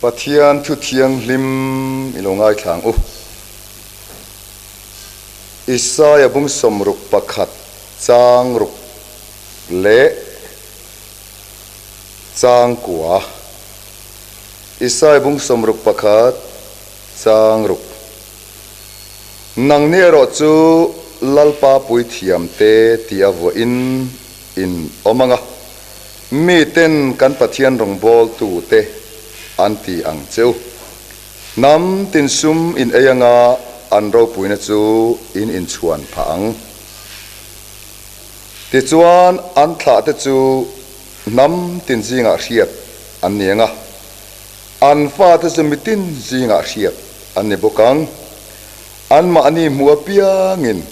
Pathian thu thianghlim i lo ngaithla ang u. Isaia bung 61 chang ruk leh chang kua. Isaia bung 61 chang ruk. Nangni erawh chu Lalpa puithiamte tia vuahin in awm ang a, miten kan Pathian rawngbawltute an ti ang che u. Hnam tin sum in ei anga an ropuina chu in inchhuan phah ang. Tichuan an thlahte chu hnam tin zingah hriat an ni ang a, an fate chu mitin zingah hriat an ni bawk ang. Anmahni hmu apiangin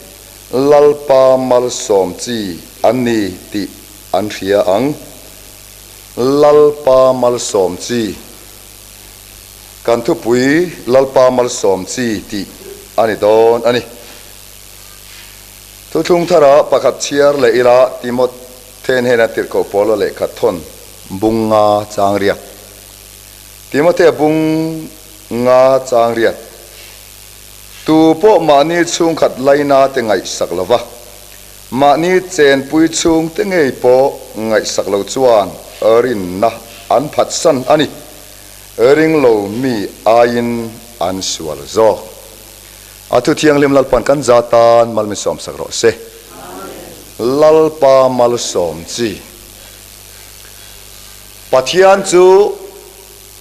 Lalpa malsawm chi an ni tih an hria ang. Lalpa malsawm chi. Kan thupui Lalpa malsawm chi tih a ni dawn a ni. Thuthlung thara pakhat chhiar leh ila Timothe hnena tirhkoh Paula lehkha thawn bung nga chang riat. Timothe bung nga chang riat. Tu pawh mahni chhungkhat laina te ngaihsak lo va, mahni chenpui chhungte ngei pawh ngaihsak lo chuan rinna an phatsan a ni. Ring lo mi aiin an sual zawk. A thu thianghlim Lalpa'n kan za tan mal min sawmsak rawh se. Lalpa malsawm chi. Pathian chu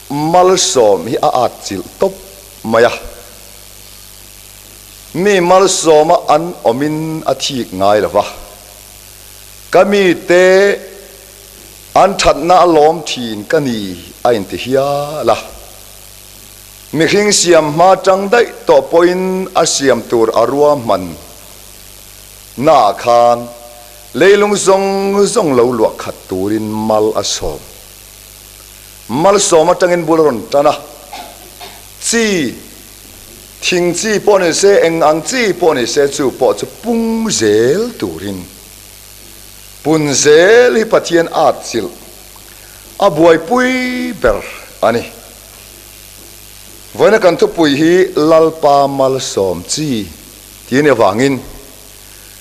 malsawm hi a at chilh tawp mai a. Mi malsawma an awmin a thik ngai lo va. Ka mite an thatna a lawm thin ka ni a inti hial a. Mihring siam hma tang daih tawh pawhin a siam tur a ruahman naah khan leilung zawng zawng lo luah khat turin mal a sawm. Malsawm atangin bul a rawn tan a, chi, thing chi pawh ni se, eng ang chi pawh ni se chu pawh chu pung zel turin pun zel hi Pathian at chilh a buaipui ber a ni. Vawiina kan thupui hi Lalpa malsawm chi tih a nih avangin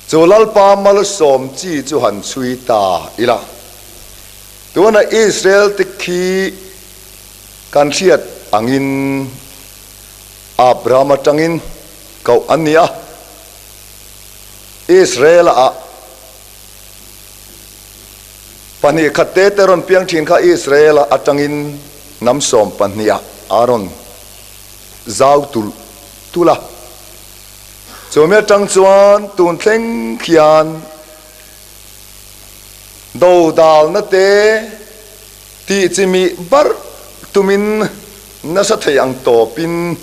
chu Lalpa malsawm chi chu han chhui ta ila. Tuna Israel te khi kan hriat angin Abraham atangin koh an ni a, Israel ah pahnih khat te te rawn piang thin kha Israel atangin hnam 12 ah a rawn zau tulh tulh a, chumi atang chuan tun thleng khian Dodalna te tih chimih barh tumin nasa thei ang tawpin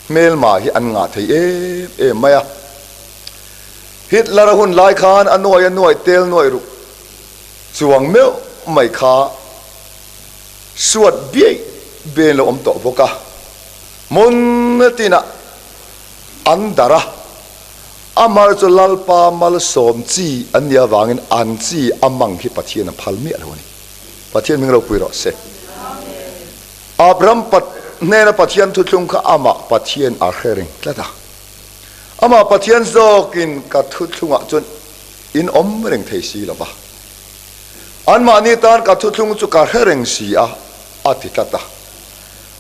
hmelma hi an ngah thei em em mai a. Hitler a hun lai khan a nuai a nuai tel nuai ruk chuang meuh mai kha suat biaih biain lo awm tawh bawk a. Hmun tinah an darh a. Amar chu Lalpa malsawm chi an nih avangin an chi a mang hi Pathian a phal miah lo a ni. Pathian hming ropui rawh se. Abraham hnena Pathian thuthlung kha amah Pathian a hre reng tlat a. Amah Pathian zawkin ka thuthlungah chuan in awm reng thei si lo va. Anmahni tan ka thuthlung chu ka hre reng si a, a ti tlat a.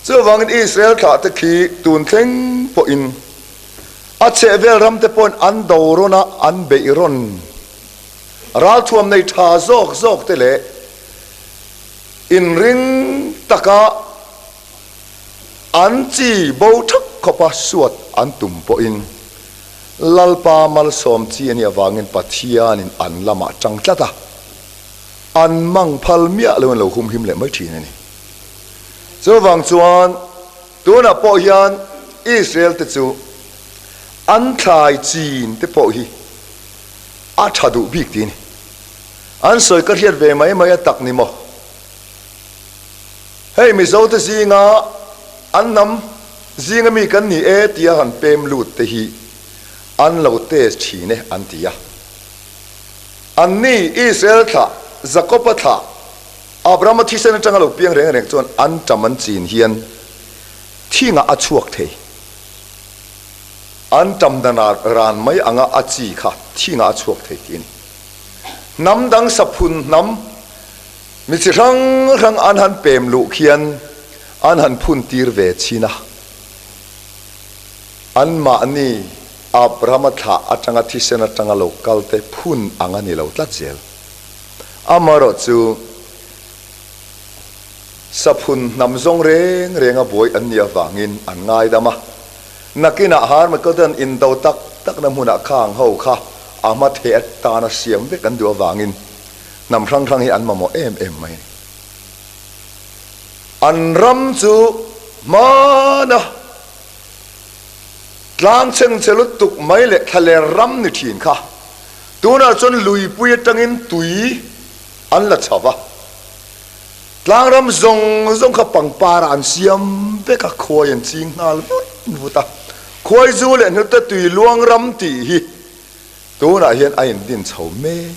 Chuvangin Israel thlahte khi tun thleng pawhin A chhehvel ramte pawhin an do rawn a, an beih rawn. Ralthuam nei tha zawk zawk te leh inring taka an chi bo thak khawpa suat an tum pawhin Lalpa malsawm chi a nih avangin Pathianin an lamah tang tlat a, an mang phal miah loin lo humhim leh mai thin a ni. Chuvang chuan Tunah pawh hian Israel te chu an thlai chin te pawh hi a tha duh bik ti ni. An sawi ka hriat ve mai mai a tak ni maw? Hei Mizo te zinga an hnam zinga mi kan ni e tia han pem lut te hi an lo test thin e an ti a. Anni Israel thlah, Jakob-a thlah, Abraham-a thisen atanga lo piang reng reng chuan an tam an chin hian. Thingah a chhuak thei. Anṭam dan ran mai anga a chi kha thingah a chhuak thei tih a ni. Hnam dang saphun hnam mi chi hrang hrang an han pem luh khian an han phun tir ve chin a. Anmahni Abrahama thlah atanga thisen atanga lo kalte phun ang a ni lo tlat zel. Amaherawhchu, Saphun hnam zawng reng renga buai an nih avangin an ngaidam a. Nakinah Harmageddon indo tak takna hmunah khang ho kha a hma theh atana siam vek an duh avangin hnam hrang hrang hi an mamawh em em mai a ni. An ram chu hmana tlang chhengchhe lutuk mai leh thlaler ram ni thin kha tunah chuan luipui atangin tui an la chho va. Tlangram zawng zawng kha pangpar ah an siam vek a, khuai an ching nghal vut vut a. Khuai zu leh hnute tui luang ram tih hi tunah hian a indin chho mek.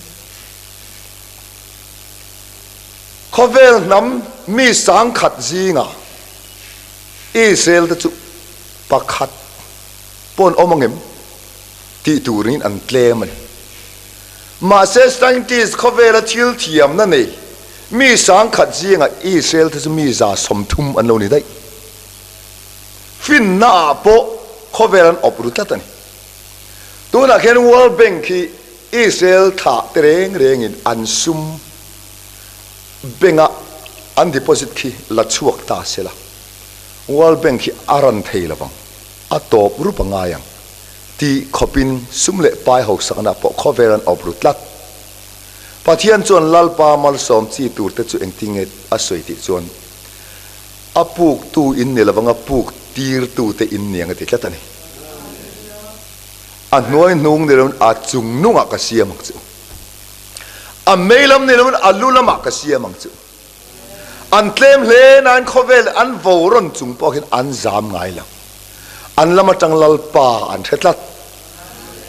Khawvel hnam mi sangkhat zingah Israel te chu pakhat pawh an awm angem tih turin an tlem a ni. Mahse scientist khawvela thil thiamna nei mi sangkhat zingah Israel te chu mi 30% an lo ni daih. Finna ah pawh khawvel an awp ru tlat a ni. Tunah khian World Bank hi Israel thlah te reng rengin an sum bank ah an deposit khi la chhuak ta se la, World Bank hi a ran thei lovang, a tawp rup a ngai ang. Ti khawpin sum leh pai hausakna pawh khawvel an awp ru tlat. Pathian chuan Lalpa malsawm chi turte chu engtinge a sawi tih chuan a puktu in ni lovang a puk tirtute in ni ang a ti tlat a ni. A hnuai hnung ni lovin a chung nungah ka siam ang chu. A mei lam ni lovin a lu lamah ka siam ang chu. An tlem hle nain khawvel an vo rawn chung pawh hian an zam ngai lo. An lam atang Lalpa an hre tlat.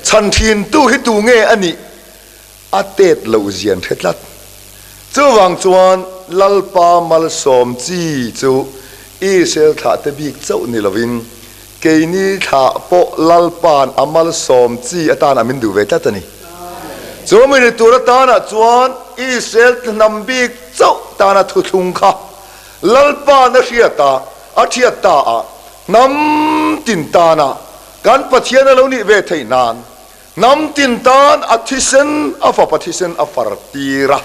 Chhan thintu hi tu nge a nih a tet loh zia an hre tlat. Chuvang chuan Lalpa malsawm chi chu Israel thlahte bik chauh ni lovin Keini thlah pawh Lalpa'n a malsawm chi atan a min duh ve tlat a ni. Chu mi ni tur atanah chuan Israel hnam bik chauh tana thuthlung kha Lalpa'n a hriat a, a thiat ta a, hnam tin tana kan Pathian a lo nih ve theih nan hnam tin tan a thisen, a fapa thisen a far tir a.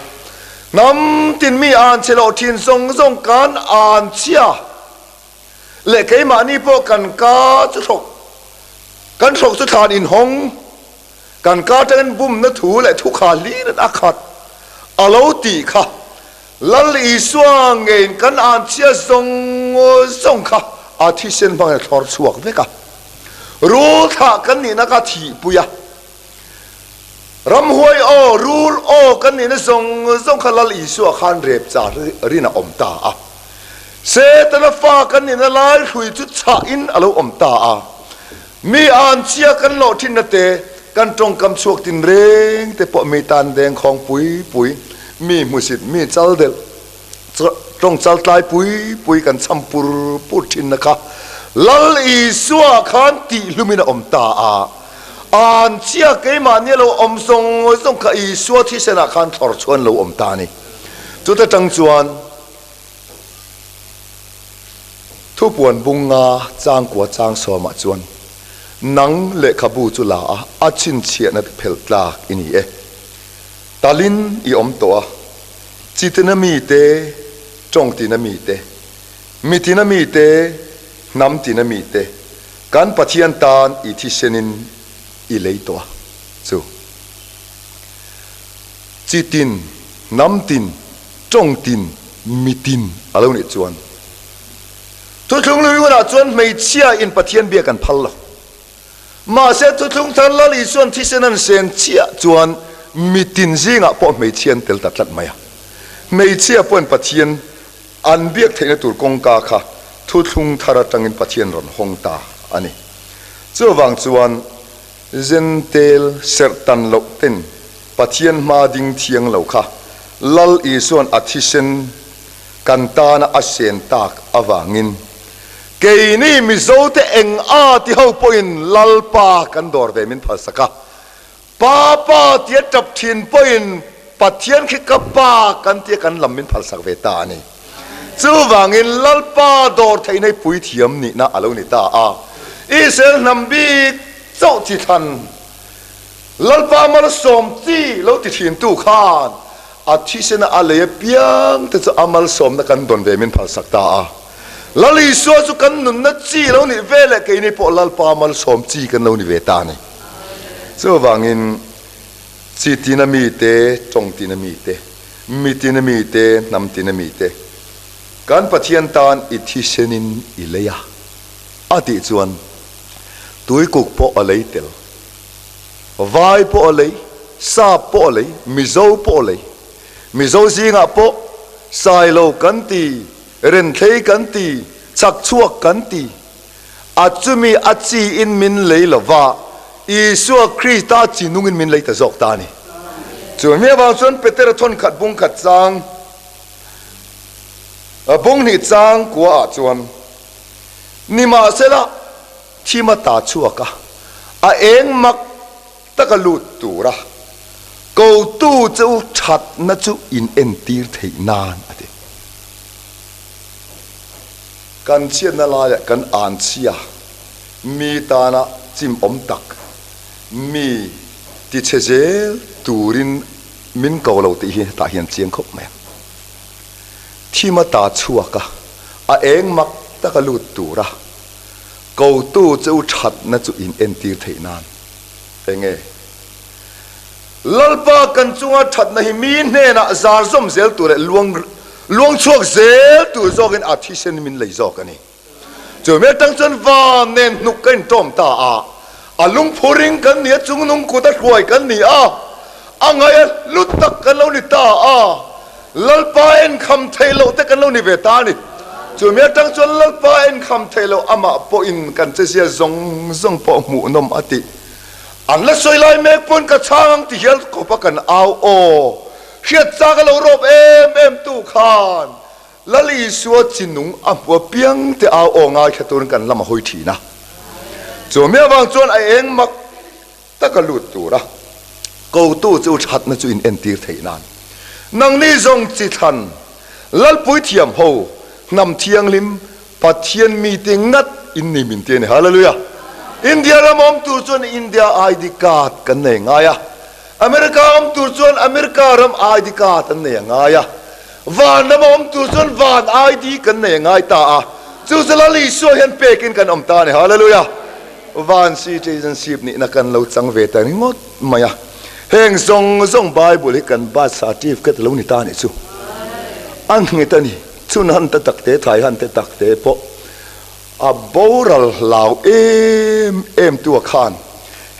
Hnam tin mi an chhe loh thin zawng zawng kan an chhia. Leh keimahni pawh kan ka chu hrawk, kan hrawk chu thlan inhawng, kan ka atangin bumna thu leh thukha hlirin a khat a lo tih kha Lal Isua ngeiin kan anchhia zawng zawng kha a thisen hmangin a thlawr chhuak vek a, rul thlah kan nihna kha thihpui a, ramhuai aw, rul aw kan nihna zawng zawng kha Lal Isua khan rep char rin a awm ta a. Setana fa kan nihna lai hrui chu chhahin a lo awm ta a. Mi anchhia kan lawh thinna te, kan tawngkam chhuak tinreng te pawh mi tan dengkhawng pui pui, mi hmusit, mi chaldelh, tawng chaltlai pui pui kan cham pur pur thinna kha Lal Isua khan tihhlumin a awm ta a. Anchhia keimahni a lo awm zawng zawng kha Isua thisenah khan thlawr chhuan lo awm ta a ni. Chuta tang chuan. Thupuan bung nga changkua chang sawmah chuan nang lehkhabu chu la a, a chhinchhiahna te phelh tlak i ni e. Talin i awm tawh a, chitina mite, tawngtina mite, mitina mite, hnamtina mite, kan Pathian tan i thisenin i lei tawh a, chu chitin, hnamtin, Tawng tin, mi tin a lo nih chuan Thuthlung Hlui hunah chuan hmeichhia in Pathian biak an phal lo. Mahse Thuthlung Thar Lal Isuan thisen an sen chiah chuan mi tin zingah pawh hmeichhia an tel ta tlat mai a. Hmeichhia pawhin Pathian an biak theihna tur kawngka kha Thuthlung Thar atangin Pathian rawn hawng ta a ni. Chuvang chuan Zentel serh tan loh ten Pathian hma ding thiang lo kha Lal Isuan a thisen kan tana a sen tak avangin. Keini Mizote eng a ti ho pawhin Lalpa kan dawr ve min phalsak a. Pa pa tia tap thin pawhin Pathian khi ka pa kan tia kan lam min phalsak ve ta a ni. Chuvangin Lalpa dawr theihna hi puithiam nihna a lo ni ta a. Israel hnam bik chauh chi thlan Lalpa malsawm chi lo ti thintu khan a thisena a lei apiang te chu a malsawmna kan dawn ve min phalsak ta a. Lal Isua chu kan nunna chi lo nih ve leh keini pawh Lalpa malsawm chi kan lo ni ve ta a ni. Chuvangin chi tina mite, tawng tina mite, mi tina mite, hnam tina mite kan Pathian tan i thisenin i lei a, a tih chuan tuikuk pawh a lei tel, vai pawh a lei, sap pawh a lei, Mizo pawh a lei. Mizo zingah pawh Sailo kan ti, Renthlei kan ti, Chhakchhuak kan ti. A chumi a chi in min lei lo va, Isua Krista chi nungin min lei ta zawk ta a ni. Chu mi avang chuan Petera thawnkhat bung khat chang, bung hnih chang kua ah chuan, Nimahsela thim a ta chhuak a, a eng mak taka lut tura kotu che u thatna chu in entir theih nan a ti. Kan chhiatna laiah kan an chhia, mi tana chim awm tak, mi tichhe zel turin min ko lo tih hi hetah hian chiang khawp mai a. Thim a ta chhuak a, a eng mak taka lut tura kotu che u thatna chu in entir theih nan enge? Lalpa kan chunga thatna hi mi hnenah zar zawm zel tur leh luang luang chhuak zel tur zawkin a thisen min lei zawk a ni. Chu mi atang chuan van nen hnuk ka intawm ta a, a lungphuring kan ni a, chungnung kut a hruai kan ni a, a ngaih a hlu tak kan lo ni ta a, Lalpa enkham theih loh te kan lo ni ve ta a ni. Chu mi atang chuan Lalpa enkham theih loh amah pawhin kan chezia zawng zawng pawh hmuhnawm a tih. An la sawi lai mek pawn ka chhang ang ti hial khawp a kan au aw. Hriat chak a lo rawp em em tu khan Lal Isua chi nung a hmu apiang te au aw ngaithla turin kan lam a hawi thin a. Chu mi avang chuan a eng mak tak a lut tur a kotu chu thatna chu in entir theih nan nangni zawng chi thlan Lalpui thiam ho hnam thianghlim Pathian mite ngat in ni min ti a ni. Hallelujah! India ram awm tur chuan India ID card kan nei ngai a, America awm tur chuan America ram ID card an nei a ngai a, van ram awm tur chuan van ID kan nei a ngai ta a, chu chu Lal Isua hian pekin kan awm ta a ni. Hallelujah! Van citizenship nihna kan lo chang ve ta ringawt mai a, heng zawng zawng Bible hi kan birth certificate a lo ni ta a nih chu. A nghet a ni. Chhun han te tak te, thai han te tak te pawh a boral hlau em em tu a khan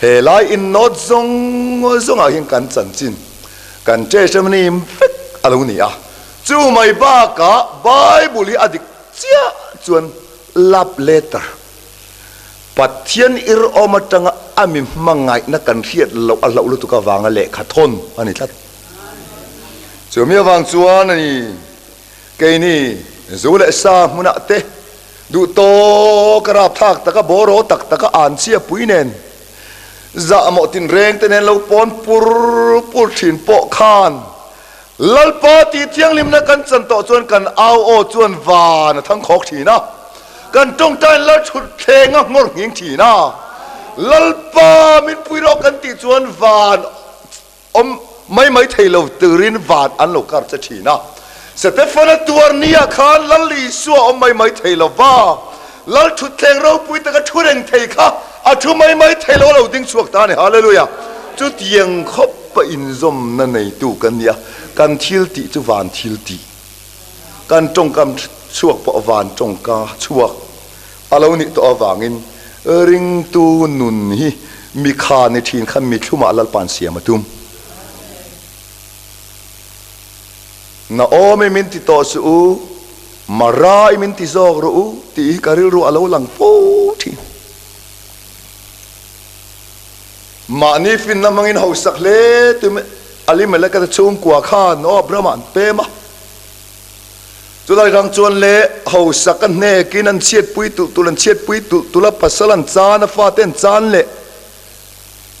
he lai innawt zawng zawngah hian kan chanchin kan testimony vek a lo ni a. Chu mai bakah Bible hi a dik chiah chuan love letter Pathian ir awm atanga a mi hmangaihna kan hriat loh a hlauh lutuk avanga lehkha thawn a ni tlat. Chumi avang chuan a ni. Keini zu leh sa hmunah te duh tawk a rapthlak taka bawraw tak taka an chhia pui nen zahmawh tinreng te nen lo pawn pur pur thin pawh khan Lalpa tih thianghlimna kan chan tawh chuan kan au aw chuan van a thang khawk thin a, kan tawngtain lal thut thleng a nghawr nghing thin a, Lalpa min pui rawh kan tih chuan van Awm mai mai thei lo turin van an lo kar che thin a. Setefana tuar nia khan Lal Isua awm mai mai thei lo va, Lal thutthleng ropui taka thu reng thei kha a thu mai mai thei lo a lo ding chhuak ta a ni. Hallelujah! Chutiang khawpa inzawmna neitu kan ni a, kan thil tih chu van thil tih, kan tawngkam chhuak pawh van tawngka chhuak A lo nih tawh avangin ringtu nun hi mi kha ni thin khan mi thlumah Lalpa'n siam a tum. Naomi min ti tawh suh u, Marai min ti zawk rawh u tih hi ka rilru a lo lang fo thin. Mahni finna hmangin hausak hle tum Elimeleka te chhungkua khan Noah Abraham-ah an pem a. Chulai rang chuan le hausak a hnekin an chhiatpui tulh tulh an chhiatpui tulh tulh a, pasal an chan a, fate an chan leh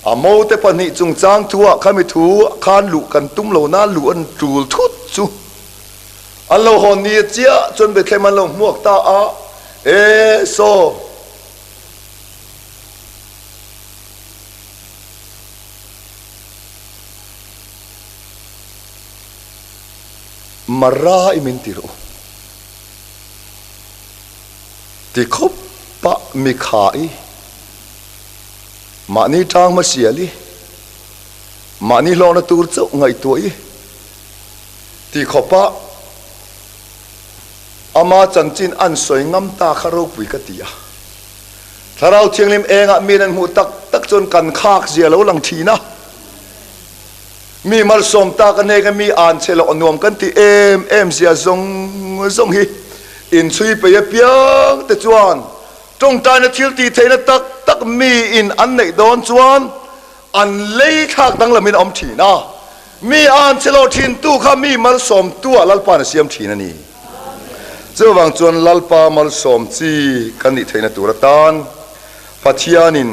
a mote pahnih chungchang thu ah khami thu khan luh kan tum lo nan luh an tul thut chu an lo hawn ni chiah chuan Bethlehem an lo hmuak ta a, E saw! Mara i min ti rawh u. Ti khawp a mi kha i mahni tang hmasial i mahni hlawhna tur chauh ngaihtuah i ti khawp a ama chanchin an sawi ngam ta kha ropui ka ti a. Thlarau Thianghlim engah min an hmuh tak tak chuan kan khak zia lo lang thin a. Mi malsawm tak a nek a mi an che loh nuam kan ti em em zia zawng zawng hi inchhui pei apiang te chuan tawngtaina thil tih theihna tak tak mi in an neih dawn chuan an lei thlak danglamin a awm thin a, mi an che loh thin tu kha mi malsawm tu ah Lalpa'n a siam thin a ni. Chuvang chuan Lalpa malsawm chi kan nih theihna tur atan Pathianin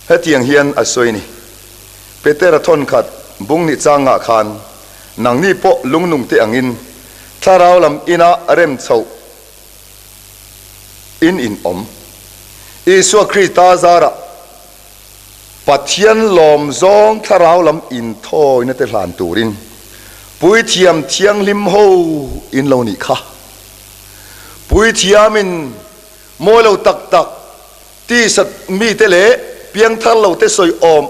Hetiang hian a sawi ni. Petera thawnkhat bung nih changah khan nangni pawh lungnung te angin thlarau lam ina rem chhoh in in awm. Isua Krista zarah Pathian lawm zawng thlarau lam inthawina te hlan turin Puithiam Thianghlim ho in lo nih kha. Puithiamin mawi lo tak tak Tisat mite leh piangthar lote sawi awm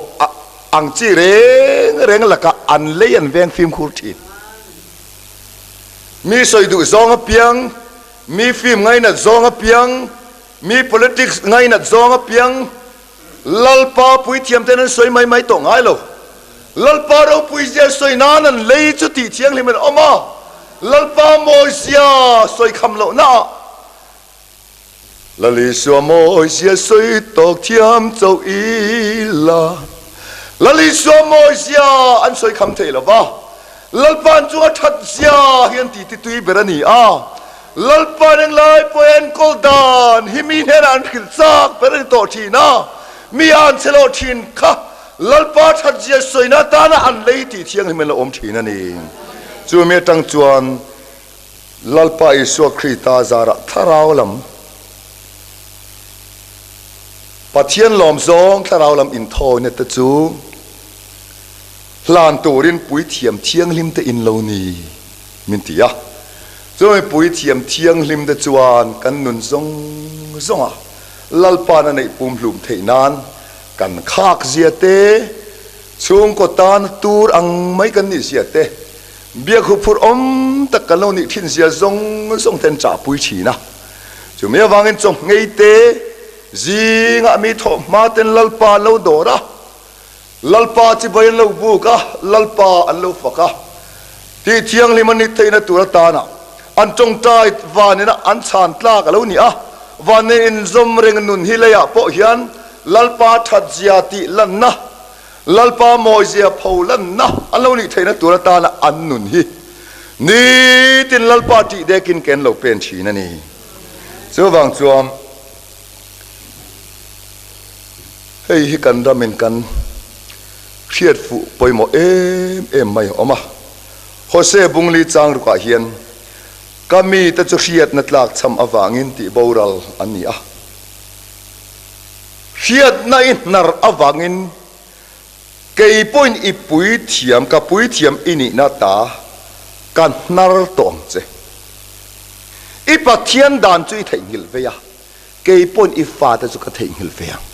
ang chi reng reng lakah an lei an veng fimkhur thin. Mi sawi duh zawng apiang, mi film ngainat zawng apiang, mi politics ngainat zawng apiang Lalpa puithiamten an sawi mai mai tawh ngai lo. Lalpa ropuizia sawi nan an lei chu tih thianghlim an awm a, Lalpa mawizia sawi kham lohnaah Lalisua mawizia sawi tawk thiam chauh ila. Lalisua mawizia an sawi kham thei lo va, Lalpa'n chunga that zia hi an titi tui ber a ni a. Lalpa'n englai pawh enkawl dan hi mi hnenah an hrilh chak ber a ni tawh thin a, mi a an che lo thin kha Lalpa that zia sawina atana an lei tih thianghlim an lo awm thin a ni. Chumi atang chuan Lalpa Isua Krista zarah thlarau lam Pathian lawm zawng thlarau lam inthawina te chu hlan turin puithiam thianghlim te in lo ni min ti a. Chumi puithiam thianghlim te chuan kan nun zawng zawnga Lalpa'n a neih pumhlum theih nan kan khak zia te, chhungkaw tan tur ang mai kan nih zia te, Biak huphurh awm tak kan lo nih thin zia zawng zawng te an chahpui thin a. Chumi avangin chawhngei te zingah mi thawh hma ten Lalpa an lo dawr a, Lalpa chibai an lo buk a, Lalpa an lo fak a. Tih thianghlim an nih theihna tur atana an tawngtai vanin a an chhan tlak a lo ni a. Vanneih inzawm reng nun hi leiah pawh hian Lalpa that zia tih lanna Lalpa mawizia pho lanna an lo nih theihna tur atana an nun hi nitin Lalpa tih dekin ken lo pen thin a ni. Chuvang chuan hei hi kan ramin kan hriat fuh pawimawh em em mai a awm a. Hose Bungli chang rukah hian ka mite chu hriatna tlak chham avangin tih boral an ni a. Hriatna i hnar avangin kei pawhin i puithiam, ka puithiam i nihna ta ka hnar tawh ang che. I Pathian dan chu i theihnghilh vei a, kei pawhin i fate chu ka theihnghilh ve ang.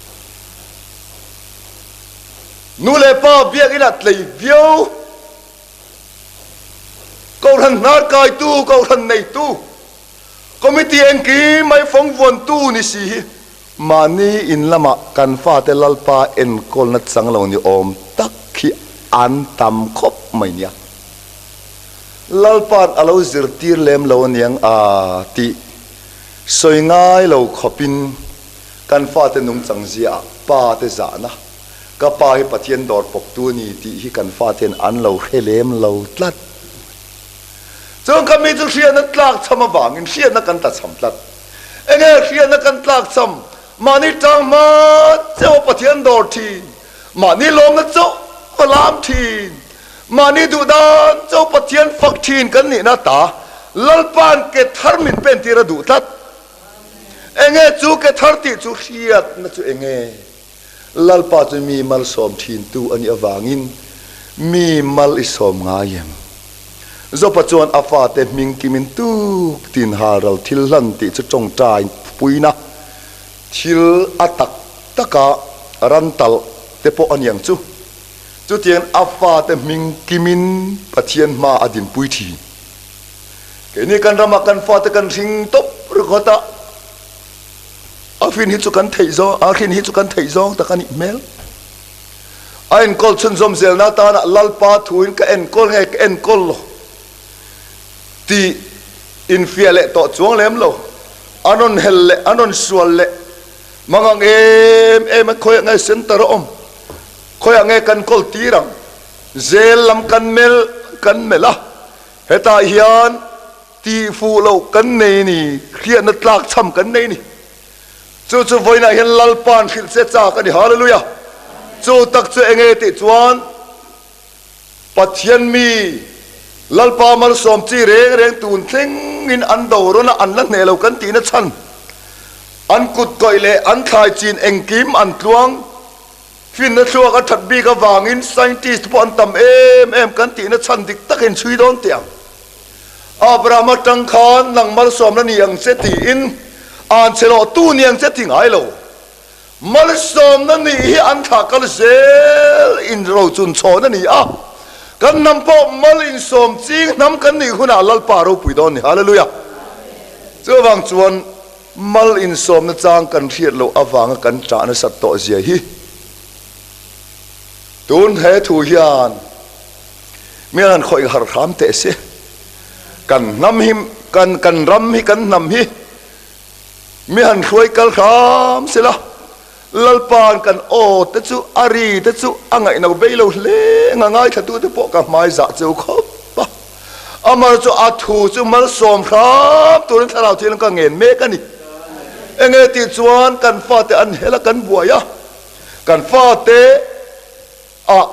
Nu leh pa biakinn ah tlei viau, Kohhran hnar kaitu, Kohhran neitu, Committee engkim mai fawng vuantu ni si hi Mahni in lamah kan fate Lalpa enkawlna chang lo ni awm tak hi an tam khawp mai nia. Lalpa'n a lo zirtir lem lo aniang a tih sawi ngai lo khawpin kan fate nungchang ziaah pa te zahna, ka pa hi Pathian dawr pawptu a ni tih hi kan fate'n an lo hre lem lo tlat. Chuan ka mi chu hriatna tlakchham avangin hriatna kan tlachham tlat. Enge hriatna kan tlakchham? Mahni tang hma chauh a Pathian dawr thin, mahni lawmna chauh a lam thin, mahni duh dan chauh Pathian fak thin kan nihna ta Lalpa'n ke thar min pen tir a duh tlat. Enge chu ke thar tih chu hriatna chu enge? Lalpa chu mi malsawm thintu a nih avangin mi mal i sawm ngai em? Jopa chuan a fate hming kimin tuk tin halral thil hlan tih chu tawngtai puina thil a tak taka ran talh te pawh a niang chu. Chutiangin a fate hming kimin Pathian hma a dinpui thin. Keini kan ramah kan fate kan hring tawp ringawt a. A hrin hi chu kan theih zawng, a hrin hi chu kan theih zawng tak a nih hmel. A enkawl chhunzawm zelna atana Lalpa thuin ka enkawl nge ka enkawl lo tih infiah leh tawh chuang lem lo. An rawn hel leh an rawn sual leh mangang em em a, khawiah nge center a awm, khawiah nge kan kawl tir ang, zel lam kan melh kan melh a, hetah hian Tih fuh loh kan nei ni, hriatna tlak chham kan nei ni. Chu chu vawiinah hian Lalpa'n hrilh che chak a ni. Hallelujah! Chu tak chu enge tih chuan Pathian mi Lalpa malsawm chi reng reng tun thlengin an do rawn a, an la hneh lo kan tihna chhan an kut kawih leh an thlai chin engkim an tluang Finna thluak a that bik avangin scientist pawh an tam em em kan tihna chhan dik takin chhui dawn teh ang. Abraham atang khan nang malsawmna ni ang che tiin an che lawh tu ni ang che ti ngai lo. Malsawmna nih hi an thlah kal zel in rochun chhawn a ni a. Kan hnam pawh mal insawm ching hnam kan nih hunah Lalpa ropui dawn ni. Hallelujah! Chuvang chuan Mal insawmna chang kan hriat loh avanga kan ṭah nasat tawh zia hi tun he thu hian mi an han khawih har hram teh se. Kan hnam hi, kan kan ram hi, kan hnam hi mi han hruai kal hram se la, Lalpa'n kan aw te chu a ri te chu a ngaihno bei lo hle nga ngaithla te pawh ka hmai zah cheu khawp a. Amar chu a thu chu malsawm hram turin thlarau thianghlim ka ngen mek a ni. Enge tih chuan kan fate an hel a kan buai a, kan fate ah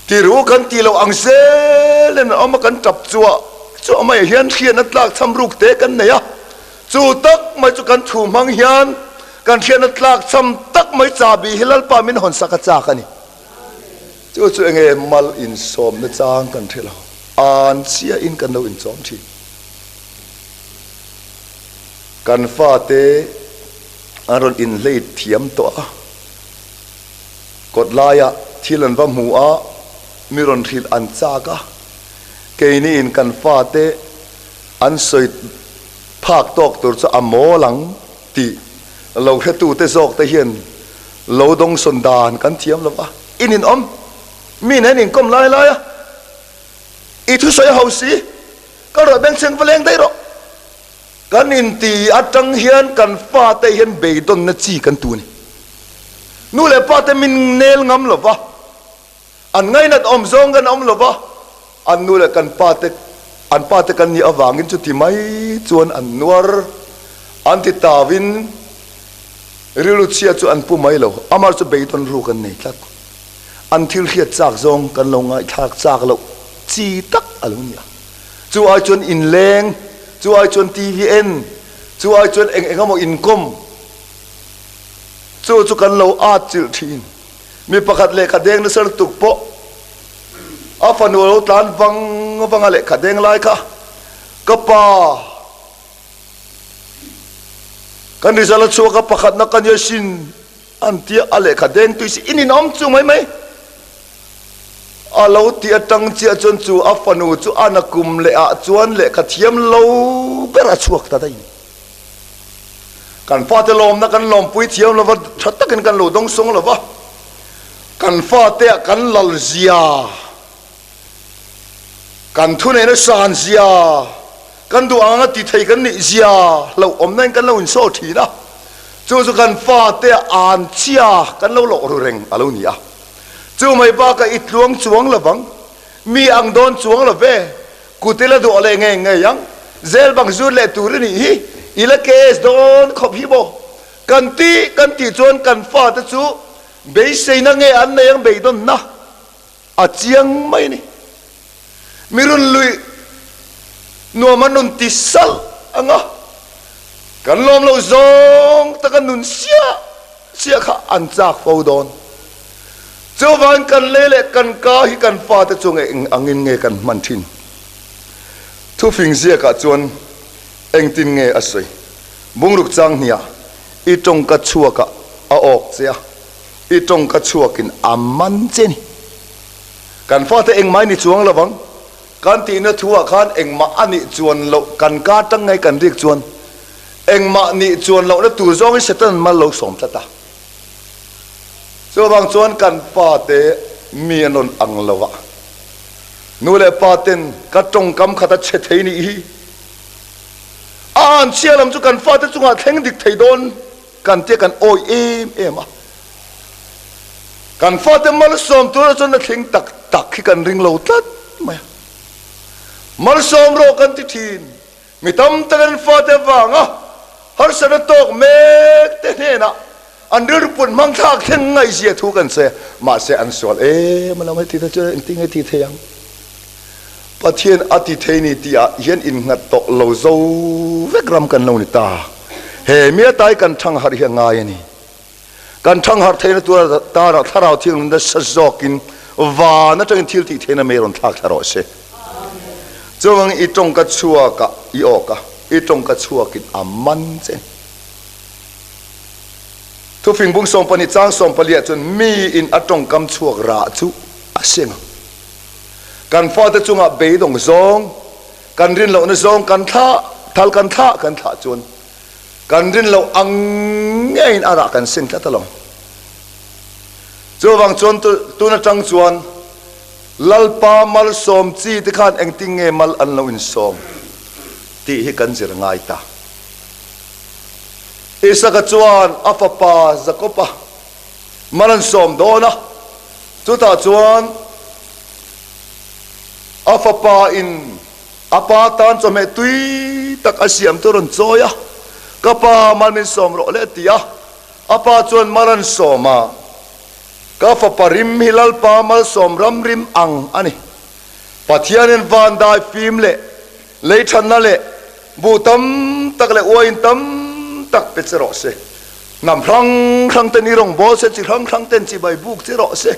tiru kan tih loh ang zelin an awm a kan tap chuah chuah mai hian hriatna tlak chham ruk te kan nei a, chu tak mai chu kan thu hmang hian kan hriatna tlak chham tak mai chahbi hi Lalpa min hawn sak a chak a ni. Chu chu enge mal insawmna chang kan hre lo, an chiahin kan lo inchawm thin. Kan fate an rawn inhlei thiam tawh a, kawt laiah thil an va hmu a, mi rawn hrilh an chak a, keiniin kan fate an sawi phak tawk tur chu a mawl ang tih lo hretute zawk te hian Lo dawngsawn dan kan thiam lo va, in inawm, mi nen inkawm lai lai a, i thusawi a ho si, kal rawh bengchheng va leng daih rawh. Kan inti atang hian kan fate hian beidawnna chi kan tu a ni. Nu leh pate min nel ngam lo va, An ngainat awm zawng kan awm lo va, an nu leh kan pa te, an pa te kan nih avangin chuti mai chuan an nuar, an ti tauin rilru chhia chu an pu mai lo. Amar chu beidawn ruk an nei tlat. An thil hriat chak zawng kan lo ngaihthlak chak loh chi tak a lo ni a. Chu ai chuan inleng, chu ai chuan TV en, chu ai chuan eng eng emaw inkawm, chu chu kan lo at chilh thin. Mi pakhat lehkha deng nasa lutuk pawh a fanu a lo tlan vang vang a lehkha deng lai kha ka pa kan result a chhuak a pakhatna ka nia sin an tia a lehkha deng tui si in inawm chu mai mai a lo ti atang chiah chuan chu a fanu chu a nakum leh ah chuan lehkha thiam lo ber a chhuak ta daih. Kan fate lawmna kan lawmpui thiam lova, tha takin kan lo dawngsawng lova, kan fateah kan lal zia, kan thuneihna san zia, kan duh anga ti thei kan nih zia hlauhawmna in kan lo insaw thin a, chu chu kan fateah an chhia kan lo lawh ru reng a lo ni a. Chu mai bakah i tluang chuang lovang. Mi ang dawn chuang lo ve. Kut i la duah leh ngei ngei ang. Zel bang zut leh tur i nih hi. I la case dawn khawp hi maw? Kan ti kan tih chuan kan fate chu beiseina nge an nei ang beidawnna a chiang mai a ni. Mi run luih nuam an rawn ti salh ang a, kan lawm loh zawng taka nun siah siah kha an chak fo dawn. Chuvangin kan lei leh kan ka hi kan fate chu nge eng angin nge kan hman thin? Thufing ziakah chuan engtin nge a sawi? Bungruk chang hniah i tawngka chhuakah a awk che a, i tawngka chhuakin a man che ni. Kan fate engmah i ni chuang lo vang. Kan tihna thu ah khan engmah a nih chuan loh kan ka tang ngai kan rik chuan engmah nih chuan lohna tur zawngin Satan mal lo sawm tlat a. Chuvang chuan kan fate mi an rawn ang lo a, nu leh pa ten ka tawngkam khat a chhe thei nih hi a an chhia lam chu kan fate chungah thleng dik thei dawn kan tia kan awi em em a. Kan fate malsawm tura chuan a thleng tak tak hi kan ring lo tlat mai a. Malsawm rawh kan ti thin. Mi tam tak an fate avanga harsatna tawk mek te hnenah an rilru put hmang thlak thleng ngaihzia thu kan sawi a, mahse an sual em a lo heti te chuan engtin nge ti thei ang? Pathian a ti thei ni tih ah hian innghat tawh lo zo vek ram kan lo ni ta. He mi atai kan thang harh hi a ngai a ni. Kan thangharh theihna tura tara Thlarau Thianghlim nasa zawkin van atangin thil tih theihna mai rawn thlak thla rawh se. Chuvangin i tawngka chhuakah i awk a, i tawngka chhuakin a man che. Thufing bung 12 chang 14 ah chuan miin a tawngkam chhuak rah chu a seng ang. Kan fate chungah beidawng zawng, kan rin lohna zawng kan thlah, thal kan thlah kan thlah chuan Kan rin loh ang ngeiin a rah kan seng tlat alawm. Chuvang chuan tun atang chuan Lalpa malsawm chi te khan engtin nge mal an lo insawm tih hi kan zir ngai ta. Isaka chuan a fapa Jakoba mal an sawm dawn a, chutah chuan a fapa in A pa tan chawhmeh tui tak a siam chu a rawn chawi a, Ka pa, mal min sawm rawh le a ti a. A pa chuan mal an sawm a, Ka fapa rim hi Lalpa malsawm ram rim ang a ni. Pathianin van dai fim leh lei thatna leh buh tam tak leh uain tam tak pe che rawh se. Hnam hrang hrang ten i rawngbâwl se, chi hrang hrang ten chibai buk che rawh se.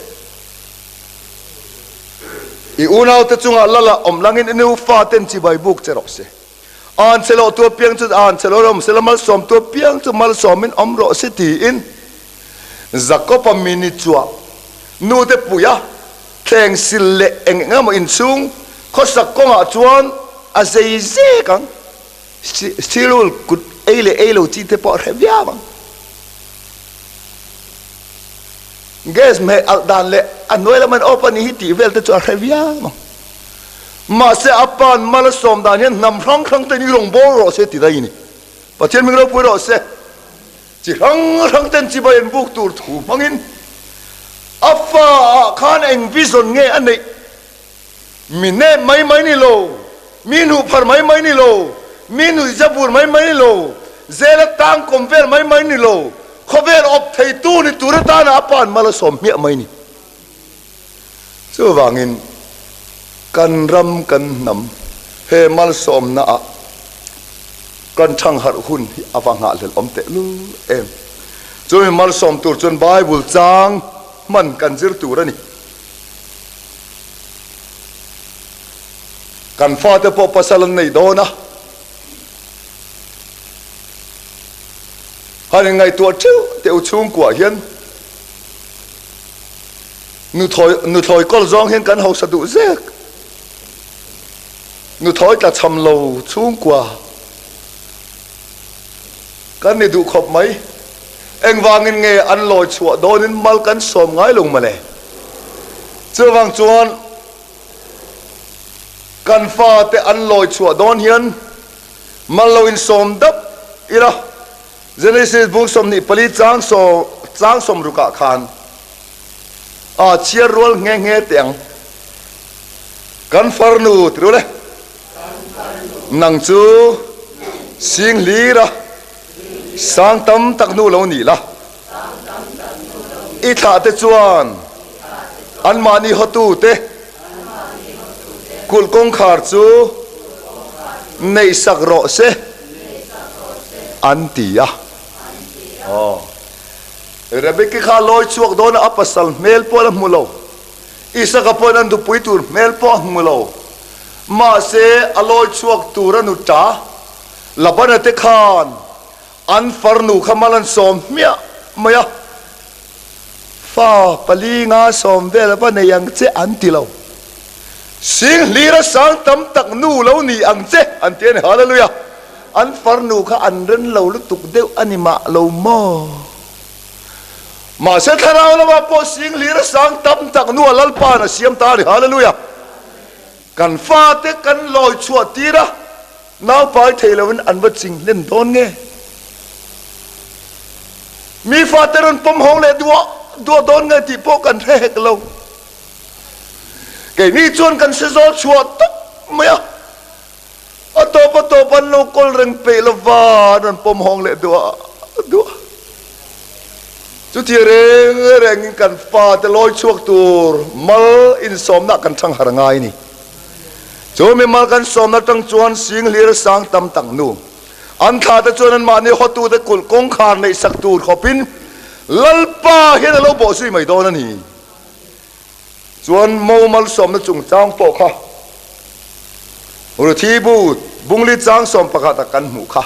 I unaute chungah lala awm langin i nu faten chibai buk che rawh se. An che loh tu apiang chu an che lo awm sela, malsawm tu apiang chu malsawmin awm rawh se tiin Jakob-a mini chua nute puia thleng sil leh eng eng emaw inchhung khawsak kawngah chuan a zei zek ang. Sirul kut ei leh ei lo chi te pawh a hre viau ang. Gas hmeh alh dan leh a hnuai lam an off a nih hi tih vel te chu a hre viau ang. Mahse a pa'n mal a sawm dan hian hnam hrang hrang ten i rawn bawl rawh se ti daih a ni. Pathian hming ropui rawh se. Chi hrang hrang ten chibai an buk tur thu hmangin a fa ah khan eng vision nge a neih? Mi nep mai mai ni lo, mi hnuh phar mai mai ni lo, mi nuihza bur mai mai ni lo, zela tang kawm vel mai mai ni lo, khawvel awp theitu ni tur atana a pa'n mal a sawm hmiah mai ni. Chuvangin kan ram kan hnam he malsawmna ah kan thangharh hun hi a va nghahhlelh awm tehlul em. Chumi malsawm tur chuan Bible chang hman kan zir tur a ni. Kan fate pawh pasal an nei dawn a, han inngaihtuah theuh teh u chhungkuah hian nuthawi nuthlawi kawl zawng hian kan hausa duh zek. Nuthawi tlachham lo chhungkua Kan ni duh khawp mai. Engvangin nge an lawi chhuah dawnin mal kan sawm ngai lo mawle. Chuvang chuan kan fate an lawi chhuah dawn hian mal lo insawm dap ila. Genesis bung 24 chang chang sawmrukah khan a chhiar rual nghe nghe teh ang. Kan farnu ti ru le. Nang chu sing hlir a, sang tam tak nu lo nih la. I thlah te chuan anmahni hotu te kulh kawngkhar chu neihsak rawh se an ti a. Aw. Rebeki kha lawi chhuak dawn a, a pasal hmel pawh la hmu lo. Isaka pawhin an dupui tur hmel pawh a hmu lo. Mahse, a lawi chhuak tur a nu ta. Labana te khan an farnu kha mal an sawm hmiah mai a, Fa 4 nga sawm vel va nei ang che an ti lo. Sing hlira sang tam tak nu lo ni ang che an ti a ni. Hallelujah! An farnu kha an ren lo lutuk deuh a ni mah lo maw? Mahse thlarau lamah pawh sing hlir a sang tam tak nu a Lalpa'n a siam ta a ni. Hallelujah! Kan fate kan lawi chhuah tir a, naupai thei loin an va ching hlen dawn nge? Mi fate rawn pawm hawng leh duah duah dawn nge tih pawh kan hre hek lo. Keini chuan kan hre zawl chhuah tawp mai a. A tawp a tawp an lo kawl reng peih lova an rawn pawm hawng leh duah duah. Chuti reng rengin kan fate lawi chhuak tur mal insawmna kan thang har ngai a ni. Chu mi mal kan sawmna tang chuan sing hlir sang tam tak nu an thla te chuan anmahni hotute kulh kawngkhar neihsak tur khawpin Lalpa hian a lo bawhzui mai dawn a ni. Chuan Mo malsawmna chungchang pawh kha Ruthi bu bungli chang 11 ah kan hmuh kha.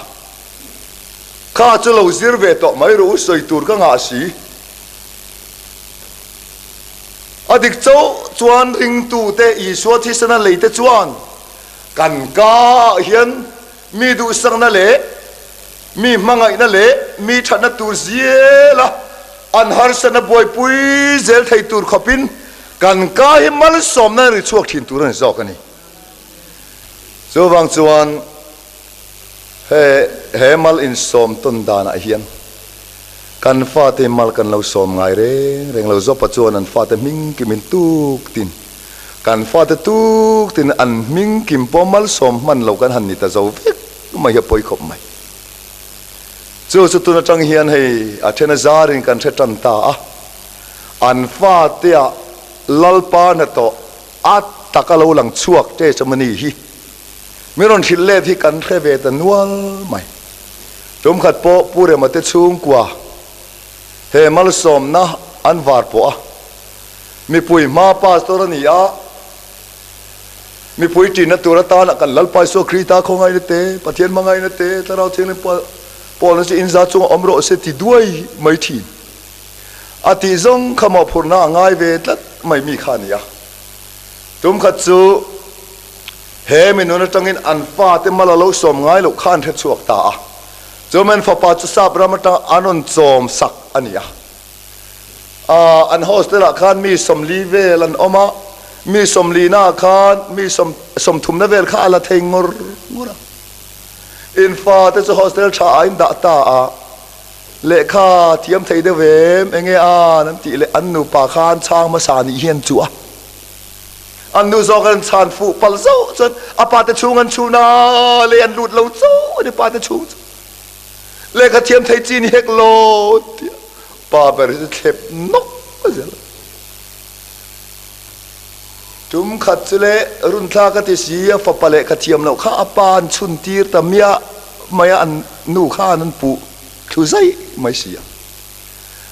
Kha chu lo zir ve tawh mai rawh u sawi tur ka ngah si. A dik chauh chuan ringtute Isua thisena leite chuan kan ka ah hian Mi duhsakna leh mi hmangaihna leh mi thatna tur zela an harsatna buaipui zel thei tur khawpin kan ka hi malsawmna ri chhuak thin tur a ni zawk a ni. Chuvang chuan he he mal insawm tawn danah hian kan fate mal kan lo sawm ngai reng reng lo zawpa chuan an fate hming kimin tuk tin Kan fate tuk tin an hming kim pawh malsawm hman lo kan han ni ta zo vek mai hi a pawi khawp mai. Chu chu tun atang hian hei a then a zarin kan hre tan ta a, an fatea Lalpa hnathawh a tak a lo lang chhuak te chamani hi min rawn hrilh let hi kan hre ve ta nual mai. Tumkhat pawh Pu Rema te chhungkua he malsawmna an var pawh a, Mipui hma pastor a ni a, mipui ṭinna tur atana kan Lalpa Isua Krista khawngaihna te, Pathian hmangaihna te, Thlarau Thianghlim pawlna chu inza chunga awm rawh se ti duai mai ṭhin. A tih zawng kha mawhphurhna a ngai ve tlat mai mi kha a ni a. Tum khat chu he mi nun aṭangin an fate mal a lo sawm ngai loh kha an hre chhuak ta a, chuan fapa chu sap ram aṭanga an rawn chawm sak a ni a. An hostel ah khan mi 40 vel an awm a, mi 40 na ah khan mi 30 na vel kha a la thei ngawr ngawr a. In fa te chu hostel tha ah in dah ta a, lehkha thiam thei deuh em enge an an tih leh an nupa khan chhang hmasa nih hian chu a. An nu zawk an chhan fuh palh zauh chuan a pa te chhung an chhun a, lei an lut lo chauh a ni pa te chhung chu. Lehkha thiam thei chi ni hek lo tiah pa ber hi chu thlep nawk zel a. Tum khat chu le runthlak a ti si, a fapa lehkha thiam loh kha a pa an chhun tir ta miah mai a, an nu khan an puh thlu zai mai si a.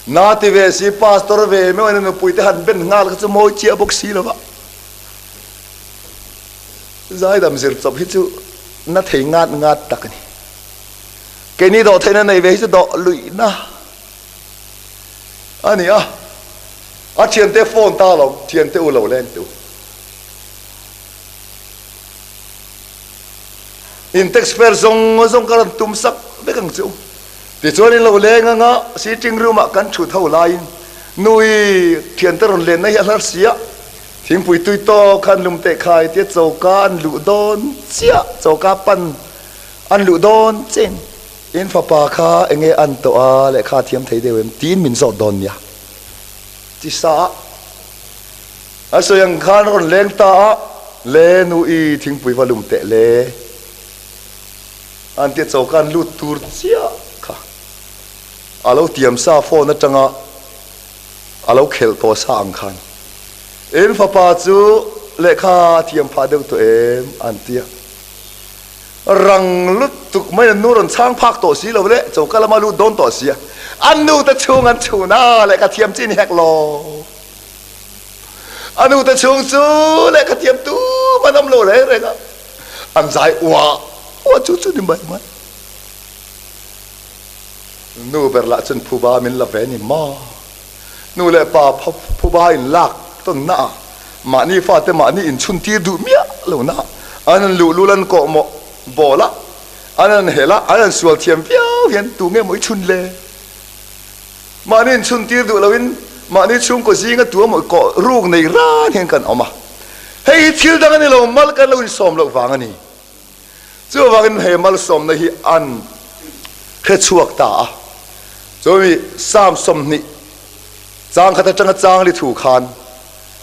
Na ti ve si, pastor ve meuh in a nupui te han ben nghal kha chu mawi chiah bawk si lo va. Zaidam zir chawp hi chu na thei ngat ngat tak a ni. Keini dawh theihna nei ve hi chu dawh luihna a ni a, a thiante phone ta lo, thiante u lo leng teh u. In text fair zawng zawng ka rawn tum sak vek ang che u. Tichuan in lo leng anga sitting room ah kan thut ho laiin nui thiante rawn lenna hi a hlar si a, thingpui tui tawk khan lum teh khai tia choka an luh dawn chiah, choka pan An luh dawn chen in fapa kha enge an tawh a lehkha a thiam thei deuh em tiin min zawt dawn nia. Ti sa a, a sawi ang khan rawn leng ta a. Le nu i thingpui va lum teh le. An tia choka an lut tur chiah kha a lo tiam sa phone atanga a lo khelh tawh sa ang khan in fapa chu lehkha a thiam phah deuh tawh em an tia rang lutuk mai an nu rawn chhang phak tawh si lo le choka lama lut dawn tawh sia an nu te chhung an chhun a lehkha thiam chi ni hek lo. A nu te chhung chu lehkha thiam tum an awm lo reng reng a, an zai uah uah chu chu ni mai mai. Nu ber lah chun phuba min la ve ni maw? Nu leh pa phuba in lak tawn na ah mahni fate mahni in chhun tir duh miah lo na ah an han luhlul an kawh mawh bawl a, an han hel a, an han sual thiam viau hian tu nge maw i chhun le? Mahni inchhuntir duh loin mahni chhungkaw zinga tuamawi kawh ruk nei ran hian kan awm a, hei hi thil dang a ni lo, mal kan lo insawm loh vang a ni. Chuvangin he malsawmna hi an hre chhuak ta a, chumi Psalm 20 chang khat atanga chang li thu khan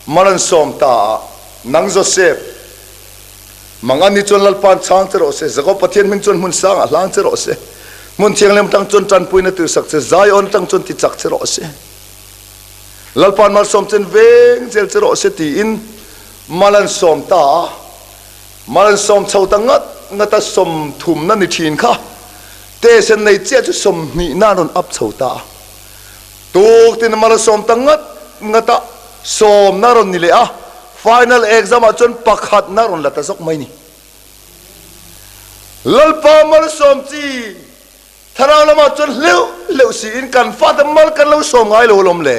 mal an sawm ta a, Nang Joseph, Mangan ni chuan Lalpa'n chhang che rawh se, Jakob Pathian hming chuan hmun sangah hlang che rawh se, hmun thianghlim atang chuan tanpuina tirsak che, Zion atang chuan ti chak che rawh se, Lalpa'n malsawm chen veng zel che rawh se tiin mal an sawm ta a, mal an sawm chho ta ngat ngat a, sawmthumna ni thin kha tesen nei chiah chu sawmhnihna an rawn up chho ta a, Tuktin mal a sawm ta ngat ngat a, sawmna rawn ni leh a, final exam ah chuan pakhatna rawn la ta zawk mai ni. Lalpa malsawm chi thlarau lamah chuan hleuh hleuh siin kan fate mal kan lo sawm ngai lo alawm le.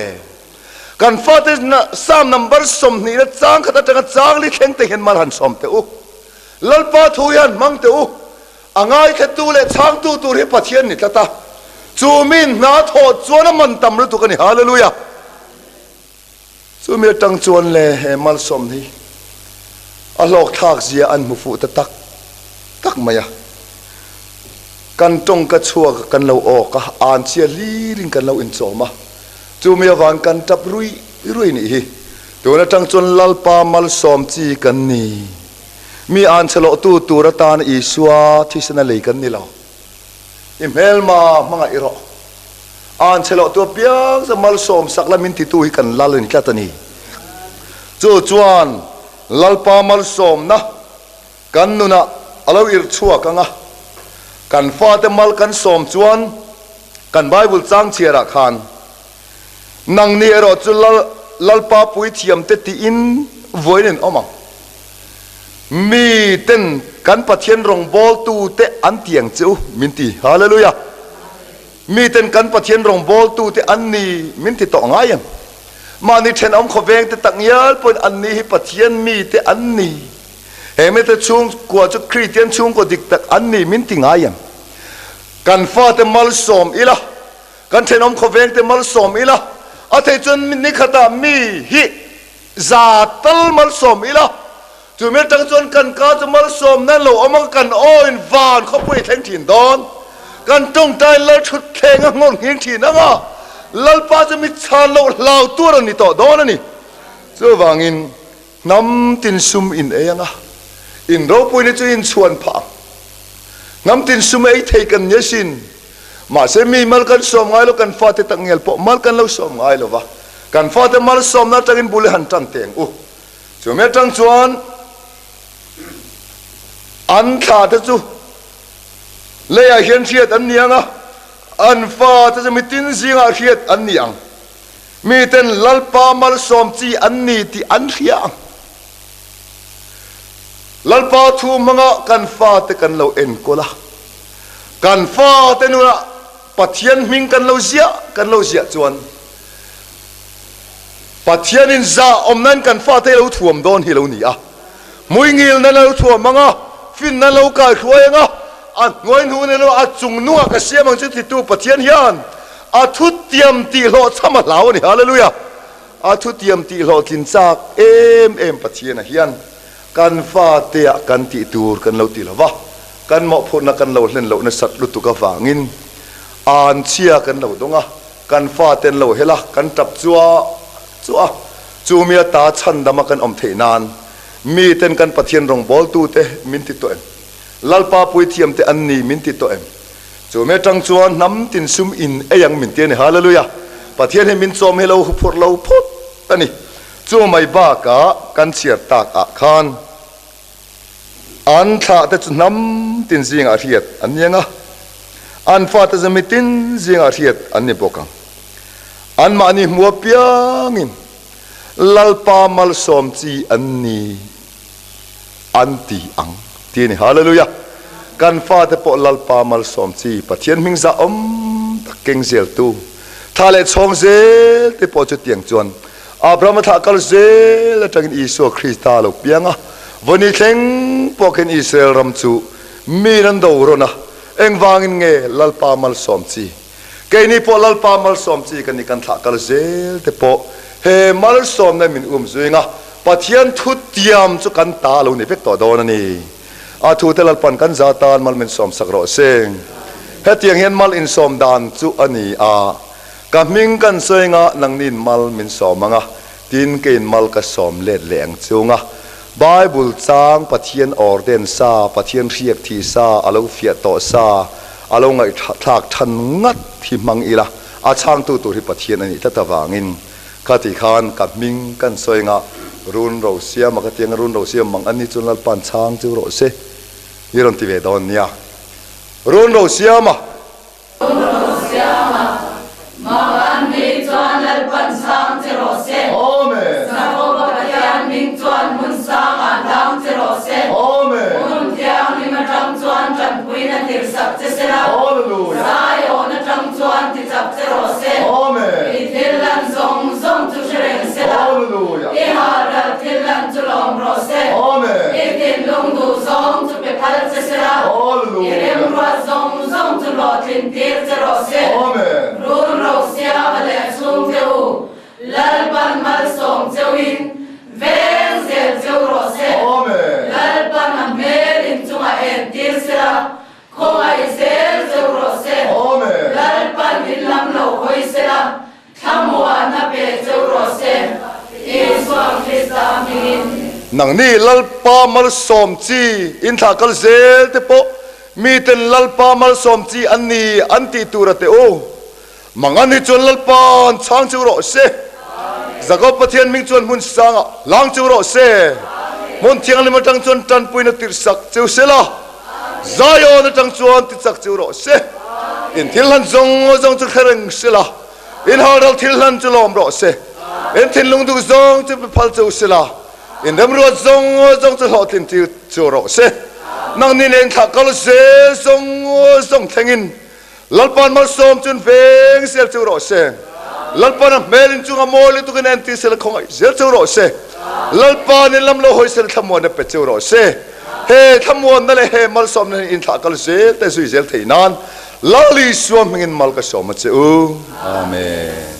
Kan fate Psalm number 20 na chang khat atanga chang li thleng te hian mal han sawm teh u. Lalpa thu hi han hmang teh u. A ngaithletu leh chhangtu tur hi Pathian ni tlat a, chu mi hna thawh chuan a man tam lutuk a ni. Hallelujah! Chu mi atang chuan le he malsawm hi a hlawkthlak zia an hmu fuh ta tak tak mai a. Kan tawngka chhuak a kan lo awk a, an chhia hlirin kan lo inchawm a, chu mi avang kan tap ruih ruih nih hi. Tun atang chuan Lalpa malsawm chi kan ni. Mi an chhe lohtu tur atan Isua thisena lei kan ni lo. I hmelma hmangaih rawh. An chhe lohtu apiang chu malsawm sak la min titu hi kan lal a ni tlat a ni. Chu chuan Lalpa malsawmna kan nunah a lo irh chhuak ang a. Kan fate mal kan sawm chuan kan Bible chang chhiarah khan Nangni erawh chu Lalpa puithiamte tiin vawiin in awm ang. Mi ten kan Pathian rawngbawltute an ti ang che u, min ti. Hallelujah! Mi ten kan Pathian rawngbawltute an ni, min ti tawh ngai em? Mahni thenawm khawvengte tak ngial pawhin an ni hi Pathian mite an ni. He mite chhungkua chu Kristian chhungkaw dik tak an ni, min ti ngai em? Kan fate malsawm ila. Kan thenawm khawvengte malsawm ila, a theih chuan ni khatah mi hi za tal malsawm ila, chu mi atang chuan kan ka chu malsawm nan lo awm ang, kan aw in van khawpui thleng thin dawn, kan tawngtai lal thut thleng a nghawr nghing thin ang a, Lalpa chu mi chhan loh hlau tur a ni tawh dawn a ni. Chuvangin Hnam tin sum in ei ang a, in ropuina chu in chhuan phah ang. Hnam tin sum ei thei kan ni asin. Mahse mi mal kan sawm ngai lo, kan fate tak ngial pawh mal kan lo sawm ngai lo va. Kan fate mal sawmna atangin bul i han tan teng u. Chumi atang chuan an thla te chu leiah hian hriat an ni ang a, an fate chu mitin zingah hriat an ni ang. Miten Lalpa malsawm chi an ni tih an hria ang. Lalpa thu hmanga kan fate kan lo enkawl a, kan fate nunah Pathian hming kan lo ziah kan lo ziah chuan Pathianin zah awm nan kan fate hi lo thuam dawn hi lo ni a. Hmuingil nan a lo thuam ang a, finna a lo kaihruai ang a, a hnuai hnu ni lo a chung nungah ka siam ang chu titu Pathian hian a thutiam tih hlawhchham a hlau a ni. Hallelujah! A thutiam tih hlawhtlin chak em em Pathian a hian kan fateah kan tih tur kan lo ti lo va, kan mawhphurhna kan lo hlen loh nasat lutuk avangin anchhia kan lo dawng a, kan fate an lo hel a, kan tap chuah chuah a, chumi ata chhandama kan awm theih nan. Miten kan Pathian rawngbawltute min ti tawh em? Lalpa puithiamte an ni min ti tawh em? Chu mi atang chuan hnam tin sum in ei ang min ti a ni. Hallelujah! Pathian hi min chawm hi lo huphurh lo phawt a ni. Chu mai bakah kan chhiar tak ah khan an thlah te chu hnam tin zingah hriat an ni ang a, an fate chu mitin zingah hriat an ni bawk ang. Anmahni hmu apiangin Lalpa malsawm chi an ni an ti ang ti a ni. Hallelujah! Kan fate pawh Lalpa malsawm chi, Pathian hming zah awm tak keng zeltu, thla leh chhawng zel te pawh chutiang chuan Abrahama thlah kal zel atangin Isua Krista a lo piang a, vawni thleng pawh khin Israel ram chu miin an do rawn a, engvangin nge Lalpa malsawm chi? Keini pawh Lalpa malsawm chi kan ni, kan thlah kal zel te pawh he malsawmna min um zuing a, Pathian thu tiam chu kan ta a lo ni vek tawh dawn a ni. A thu te Lalpan kan za tan mal min sawm sak rawh se. Hetiang hian mal insawm dan chu a ni a, ka hming kan sawi anga nangniin mal min sawm ang a, tin keiin mal ka sawm let leh ang chung a. Bible chang Pathian orden sa, Pathian hriak thih sa, a lo fiah tawh sa, A lo ngaihthlak than ngat hi hmang ila, a chhangtu tur hi Pathian a nih tlat avangin khati khan ka hming kan sawi anga run ro siam a ka ti anga run ro siam mang ani chuan Lalpa'n chhang chu rawh se i rawn ti ve dawn nia. Run ro siam a. Run ro siam a. Mang an ni chuan Lalpa'n chhang che rawh se. Amen. Jakoba Pathian hming chuan hmun sangah hlang che rawh se. Amen. Hmun thianghlim atang chuan tanpuina tirsak che se la. Hallelujah. Zaiawn atang chuan tichak che rawh se. Amen. I thil lan zawng zawng chu hre reng se la. Hallelujah. I halral thil lan chu lawm rawh se. Amen. I thinlung duh zawng chu pe phal che se la. Hallelujah. I remruat zawng zawng chu hlawhtlin tir che rawh se. Amen. Run ro siama leh a chhungte u. Lalpan malsawm cheuhin veng zel cheu rawh se. Lalpan a hmel in chungah entir se la, khawngaih zel cheu rawh se. Lalpan in lam lo hawi se la, thlamuanna pe cheu rawh se. Isua Krista hmingin. Nangni Lalpa malsawm chi in thlah kal zel te pawh miten Lalpa malsawm chi an ni an tih tur a teh u. Mangan hi chuan Lalpa an chhang cheu rawh se. Jakob Pathian hming chuan hmun sangah hlang cheu rawh se. Hmun thianghlim atang chuan tanpuina tirhsak cheu se la, Zion atang chuan tichak cheu rawh se. In thil hlan zawng zawng chu hre reng se la, in halral thil hlan chu lawm rawh se. In thinlung duh zawng chu pe phal cheu se la, in remruat zawng zawng chu hlawhtlin tir cheu rawh se. Nangni nen thlah kal zel zawng zawng thlengin Lalpa'n malsawm chun veng zel cheu rawh se. Lalpa'n a hmel in chunga mawi lutuk in a entir sela khawngaih zel cheu rawh se. Lalpa'n in lam lo hawi sela thlamuanna pe cheu rawh se. He thlamuanna leh he malsawmna hi in thlah kal zel te zui zel theih nan Lal Isua hmingin mal ka sawm a che u. Amen.